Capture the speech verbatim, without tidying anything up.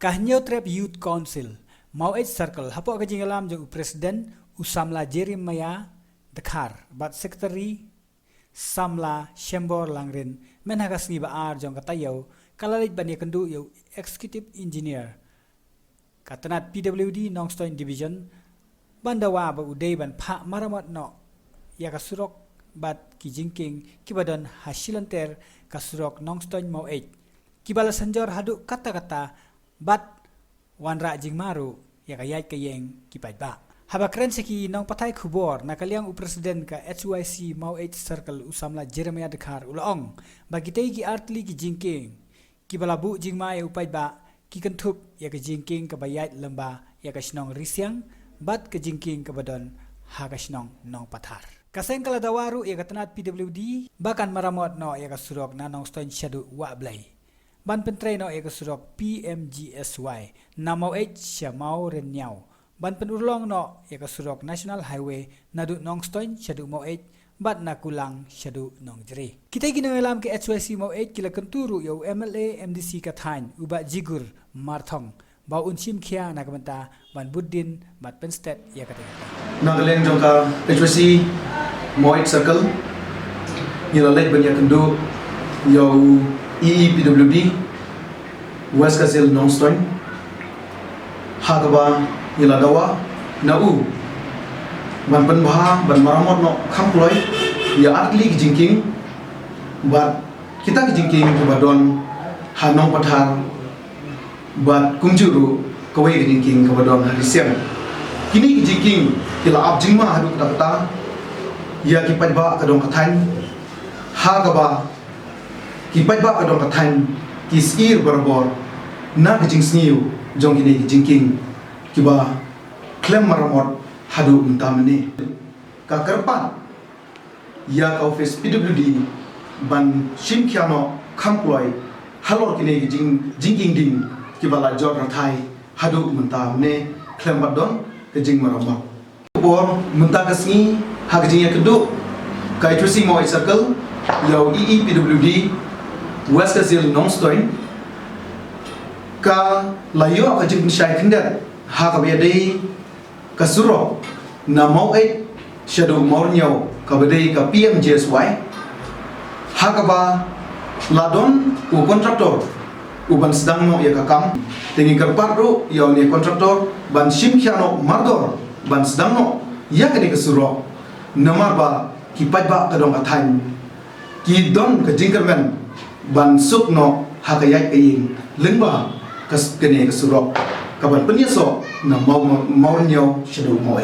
Ka Hynñiewtrep Youth Council, Maweit Circle, hapoh ka jingïalam jong u President, u Samla Jeremiah Dkhar, bad Secretary, Samla Shembor Langrin, mynha ka sngi ba ar jong ka taïew, ka la leit ban ïakynduh ïa u Executive Engineer ka tnat P W D Nongstoiñ Division, ban dawa ba u dei ban phah maramot noh ïa ka surok bad ki jingkieng kiba don ha shilynter ka surok Nongstoiñ Maweit, kiba la synjor haduh katta katta bad wanrah jingma ruh ïa ka ïaid ka ïeng ki paidbah. Haba kren sha ki nongpathai khubor na ka liang u President ka H Y C Maweit Circle u Samla Jeremiah Dkhar u la ong ba kitei ki artylli ki jingkieng kiba la buh jingma ïa u paidbah ki kynthup ïa ka jingkieng kaba ïaid lyngba ïa ka shnong Risiang bad ka jingkieng kaba don ha ka shnong Nongpathar. Ka seng ka la dawa ruh ïa ka tnat P W D ba kan maramot noh ïa ka surok na Nongstoiñ shaduh Wahblei, ban pyntrei noh ïa ka surok P M G S Y na Maweit sha Mawrynñiaw, ban pynurlong noh ïa ka surok National Highway naduh Nongstoiñ shaduh Maweit bad na Kulang shaduh Nongjri. Kitei ki nongïalam ka H Y C Maweit ki la kyntu ruh ïa u M L A M D C ka thaiñ u Bah Jigur Marthong ba un shim khia na ka bynta ban bud dien bad pynstet ïa kata. Na ka liang jong ka H Y C Maweit Circle, ngi la leit ban ïakynduh ïa u E E P W D West Khasi Hills Nongstoiñ, ha kaba ngi la dawa na u ban pynbha ban maramot noh kham kloi ïa artylli ki jingkieng bad kita ki jingkieng kiba don ha Nongpathar bad kumjuh ruh kawei ka jingkieng kaba don ha Risiang. Kine ki jingkieng ki la ap jingma haduh katta katta ïa ki paidbah ka dong ka thaiñ, ha kaba ki paidbah ka dong ka thaiñ ki syier barabor na ka jingsniew jong kine ki jingkieng kiba khlem maramot haduh mynta mynne. Ka kyrpad ïa ka office P W D ban shim khia noh kham kloi halor kine ki jing, jingkieng ding kiba la jot rathai haduh mynta mynne khlem pat don ka jingmaramot. Por mynta ka sngi ha ka jingïakynduh ka H Y C Maweit Circle ïa u E E P W D West Khasi Hills Nongstoiñ, ka la ïoh ka jingpynshai khyndiat ha kaba ïadei ka surok na Maweit shaduh Mawrynñiaw kaba dei ka P M G S Y, ha kaba la don u kontraktor u ban sdang noh ïa ka kam. Te ngi kyrpad ruh ïa une kontraktor ban shim khia noh mardor ban sdang noh ïa kane ka surok, namar ba ki paidbah ka dong ka thaiñ ki don ka jingkyrmen ban suk noh ha ka ïaid ka ïeng lyngba ka s-, kane ka surok kaban pynïasoh na Maw-, Mawrynñiaw shaduh Maweit.